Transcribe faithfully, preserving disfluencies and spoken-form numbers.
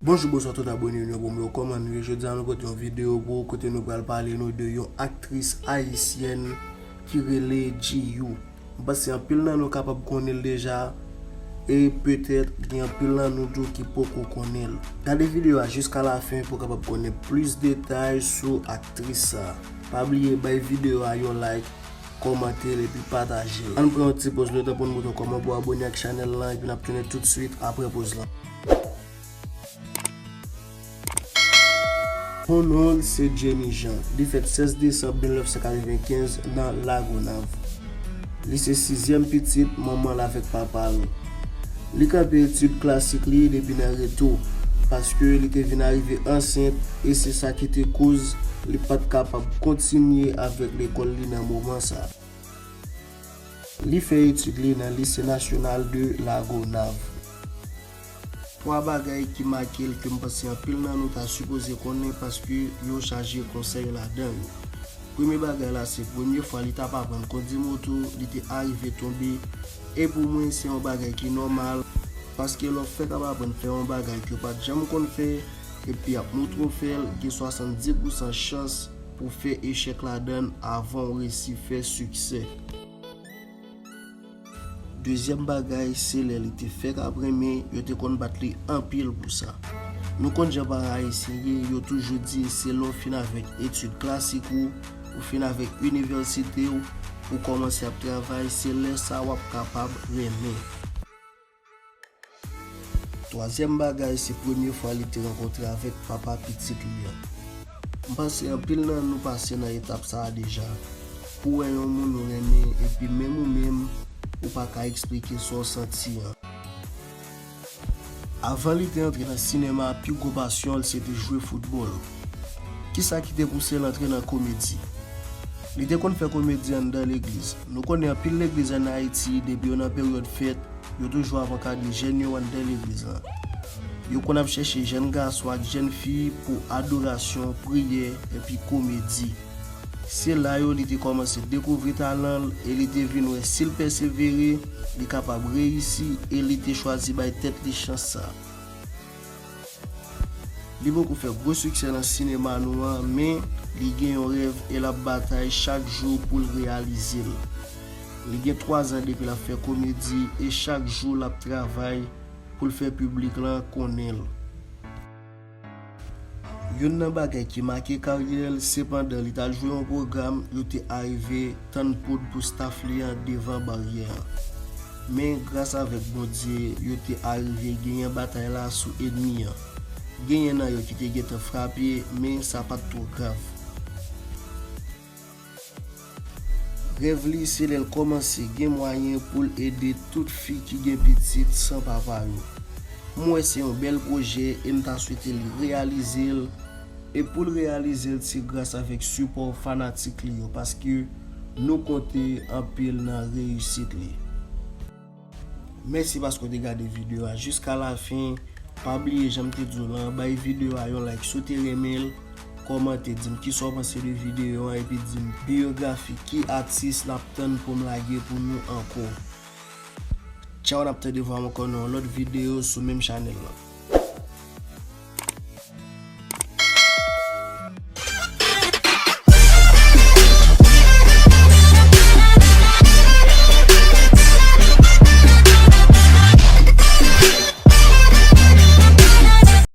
Bonjou, bonswa tout abone nou, bon, yo, kòman nou ye? Jodi a nou pote yon videyo pou ou kote nou pral pale nou de yon aktris ayisyèn ki rele Ji Yoo. M panse anpil nan nou kapab konnen l deja, e petèt gen anpil nan nou tou ki poko konnen l. Gade videyo a jiska la fen pou w kapab konnen plis detay sou aktris sa. Pa bliye bay videyo a yon like, kòmante l epi pataje l. Ann pran yon ti poz letan pou n montre w kòman pou w abone ak chanèl lan epi n ap tounen toutswit apre poz lan. Bon non l se Jenny Jean. Li fèt sèz desanm mil nèf san katrevenkenz nan Lagonav. Li se sizyèm pitit manman l avèk papa l. Li kanpe etid klasik li depi nan reto, paske li te vin arive ansent e se sa ki te koz li pa t kapab kontinye avèk lekòl li nan moman sa. Li fè etid li nan Lise Nasyonal de Lagonav. Twa bagay ki make l ke m panse anpil nan nou ta sipoze konnen paske yo chaje konsèy ladan yo. Premye bagay la se premye fwa li t ap aprann kondi moto, li te arive tonbe, e pou mwen se yon bagay ki nòmal, paske lè w fèk ap aprann fè yon bagay ke w pa t janm konn fè, epi y ap montre w fè l, gen swasanndis pousan chans pou w fè echèk ladan l avan w resi fè siksè. Dezyèm bagay, se lè li te fèk ap renmen, yo te konn bat li anpil pou sa. Nou konn jan paran ayisyen ye, yo toujou di se lè w fin avèk etid klasik ou, ou fin avèk inivèsite w, ou kòmanse ap travay, se lè sa w ap kapab renmen. Twazyèm bagay, se premye fwa li te rankontre avèk papa pitit li an. M panse anpil nan nou pase nan etap sa a deja. Pou w wè yon moun ou renmen, epi menm ou menm, ou pa ka eksplike sa w santi an. Avan li te antre nan sinema, pi gwo pasyon l se te jwe foutbòl. Kisa ki te pouse l antre nan komedi? Li te konn fè komedi anndan legliz. Nou konnen anpil legliz ann Ayiti, depi yo nan peryòd fèt, yo toujou ap ankadre jèn yo anndan legliz lan. Yo konn ap chèche jèn gason ak jèn fi pou adorasyon, priyè, epi komedi. Se la yo li te kòmanse dekouvri talan l e li te vin wè si l pèsevere, li kapab reyisi e li te chwazi bay tèt li chans sa. Li poko fè gwo siksè nan sinema nou an, men li gen yon rèv e l ap batay chak jou pou l reyalize l. Li gen twa zan depi l ap fè komedi e chak jou l ap travay pou l fè piblik lan konnen l. Youn nan bagay ki make karyè l, se pandan li t al jwe yon pwogram, yo te arive tann poud pou staf li an devan baryè an. Men gras avèk Bondye, yo te arive genyen batay la sou ènmi an. Genyen nan yo ki te gentan frape, men sa pa t twò grav. Rèv li se lè l kòmanse gen mwayen pou l ede tout fi ki gen pitit san papa yo. M wè se yon bèl pwojè e m ta swete li reyalize l. E pou l reyalize l, se gras avèk sipò fanatik li yo, paske nou konte anpil nan reyisit li. Mèsi paske w te gade videyo a jiska la fen. Pa bliye, jan m te di w lan, bay videyo a yon like si w te renmen l, kòmante, di m kisa w panse de videyo an, epi di m biyografi ki atis n ap tann pou m lage pou nou ankò. Tchaw, n ap tande vwa m ankò nan yon lòt videyo sou menm chanèl lan.